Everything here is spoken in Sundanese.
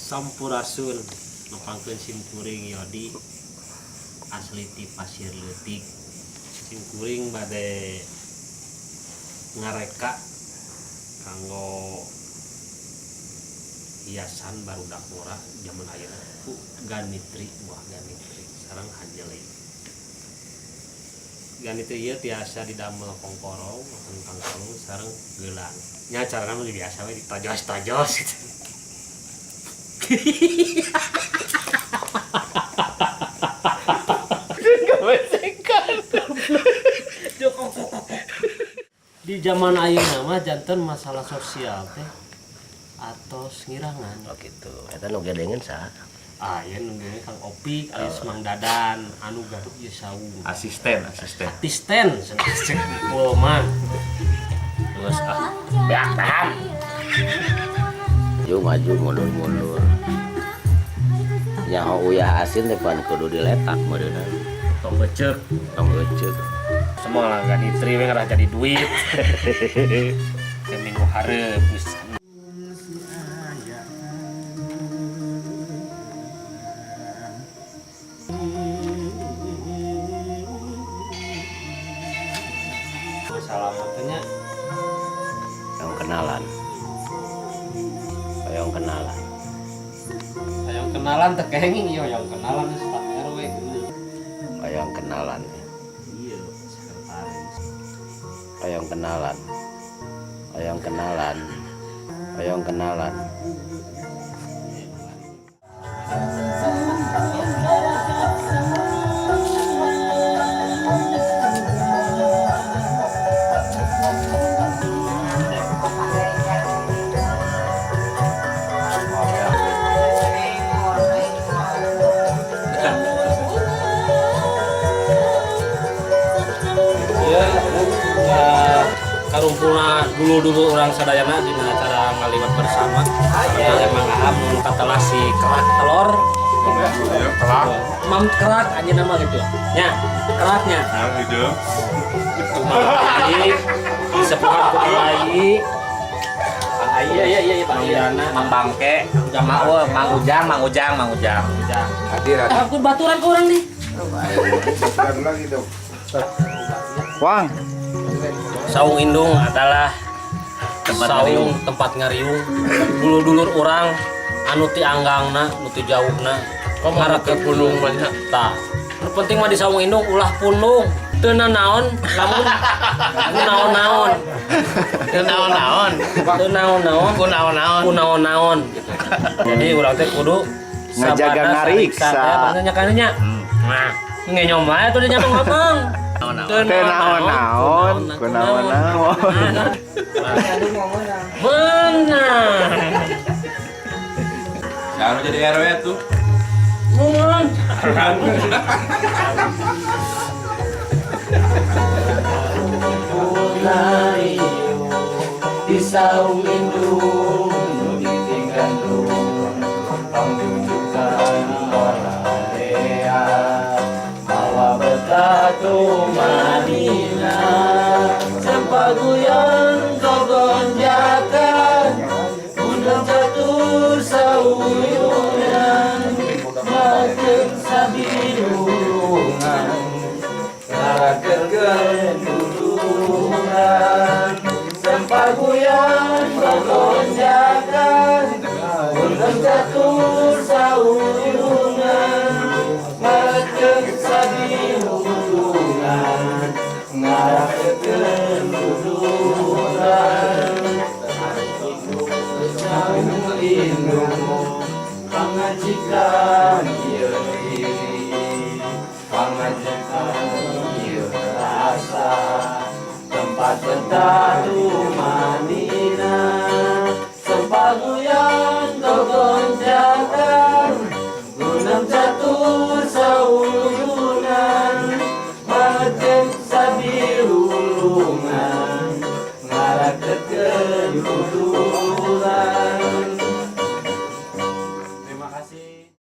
Sampurasun, nepangkeun simkuring Yodi, asli ti Pasir Leutik. Simkuring bade ngareka kanggo hiasan barudak ngora zaman ayeuna ku ganitri, buah ganitri sareng hanjeli. Ganitri ieu tiasa didamel kongkorong, makan kangkung sareng geulang. Nya carana mah biasa we, ditojos-tojos gitu. Gemesekan. Di zaman ayeuna mah janten masalah sosial teh atos ngirangan. Oh gitu. Eta nu gedengeun saha? Aya nu gedengeun Kang Opik alias Mang Dadan anu gaduh ieu saung. Asisten, asisten. Asisten cenah mah. Geus ah. Beak tahan. Maju maju, mundur mundur. Nyaho uyah asin teh pan kudu diletak meureunna. Tong geceuk. Tong geceuk. Semua lah ganitri we ngarah jadi duit. Ke minggu hareup geus. Salamatnya. Yang kenalan. Hayang kenalan. Hayang kenalan teh kenging ieu, hayang kenalan staf RW gitu. Hayang kenalan. Iya, sekretaris. Hayang kenalan. Hayang kenalan. Hayang kenalan. Iya, karumpulna dulu-dulu orang sadayana dina acara ngaliwat bersama. Karena emang aham mun katelah si kerak telor. Kerak. Mam kerak anjeunna mah gitu. Nya, keraknya. Nah, hideung. Kumaha disepuhan ku Ai. Kang Ai, Iya iya iya Pak. Mang Iya. Dana. Mang Bangke, Mang Mang Ujang, Mang Ujang, Mang Ujang. Ujang. Hadir, hadir. Aku baturan ke orang nih. Lagi dong. Wang, Saung Indung adalah Tempat saung ngariung. Tempat ngariung. Dulur-dulur orang anu ti anggangna, nu ti jauhna. Ngarah ke gunung banyak. Tah. Nu penting mah di Saung Indung ulah pundung. Teu naon lamun ku naon-naon. Teu naon-naon. Teu naon-naon. Ku naon-naon. Ku naon-naon gitu. Jadi urang teh kudu Ngajaga sabada ngariksa. sariksa teh, maksudnya kan nya. Nah, ngenyom wae tuh dia ngomong. Teu naon-naon, ku naon-naon. Benar. Sekarang jadi RW tuh. Mun. Di saung indung ditinggalung pangjujukan orang mawa betatu manina sempaguyon gogonjakan undang catur sauyunan makin sabilungan ngarakeun dudungan sempaguyon gogonjakan undang catur sauyunan makin sabilungan ngarakeun dudungan saung indung pangajikan ieu diri pangajikan ieu rasa tempat betatu.